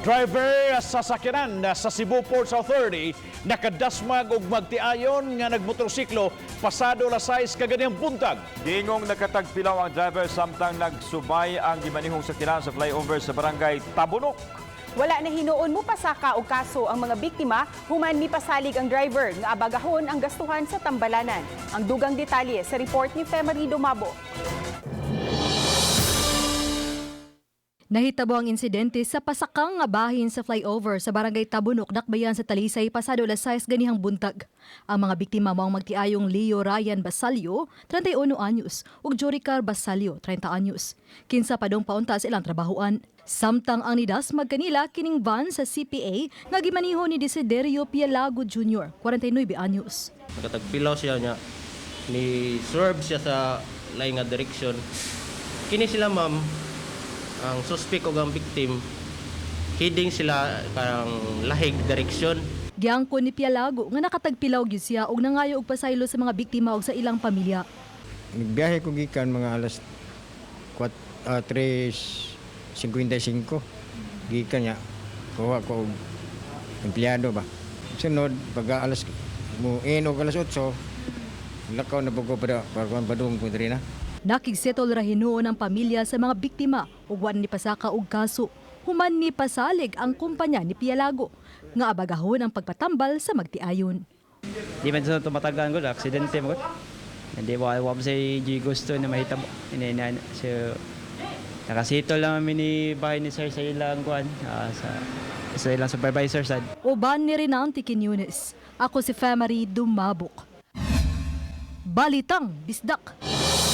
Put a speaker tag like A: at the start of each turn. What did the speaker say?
A: Driver sa sakyanan sa Cebu Ports Authority nakadasmag og magtiayon nga nagmotorsiklo pasado alas 6 kaganihang buntag.
B: Gingong nakatagpilaw ang driver samtang nagsubay ang gimanihong sakyanan sa flyover sa Barangay Tabunok.
C: Wala na hinuon mo pasaka og kaso ang mga biktima human mipasalig ang driver nga abagahon ang gastuhan sa tambalanan. Ang dugang detalye sa report ni Femary Dumabo.
D: Nahitabo ang insidente sa pasakang nga bahin sa flyover sa Barangay Tabunok, Dakbayan sa Talisay, pasado alas 6 ganihang buntag. Ang mga biktima mao ang magtiayong Leo Ryan Basalio, 31 anyos, ug Joricar Basalio, 30 anyos. Kinsa padong paunta sa ilang trabahuan. Samtang ang nidasmag kanila kining van sa CPA nga gimaniho ni Desiderio Pialago Jr., 49 anyos.
E: Nakatagpilaw siya niya. Ni swerve siya sa laing nga direction. Kini sila, ma'am, ang suspect og ang victim, heading sila karang lahig direction.
D: Giangko ni Pialago nga nakatagpilaw gyud siya ug nangayo og pasaylo sa mga biktima ug sa ilang pamilya.
F: Nagbiyahe ko gikan mga alas 4, 3:55. Gikan niya, kuha ko og empleyado ba. Sunod, pag alas mo inog alas 8, lakaw na po ko para kuan padung ko diri na.
D: Nakigsettle ra hinuon ang pamilya sa mga biktima ug wa ni pasaka og kaso. Human ni pasalig ang kumpanya ni Pialago nga abagahon ang pagpatambal sa magtiayon.
G: Di man sa tumatagaan ko, aksidente mo ko. Hindi wa wa sa G gusto na mahitabo. Ina ina so nakasito lang kami ni bahay ni sir sa ilang kuan, sa ilang supervisor sad.
D: Uban ni Renante Quiñones. Ako si Femary Dumabok. Balitang Bisdak.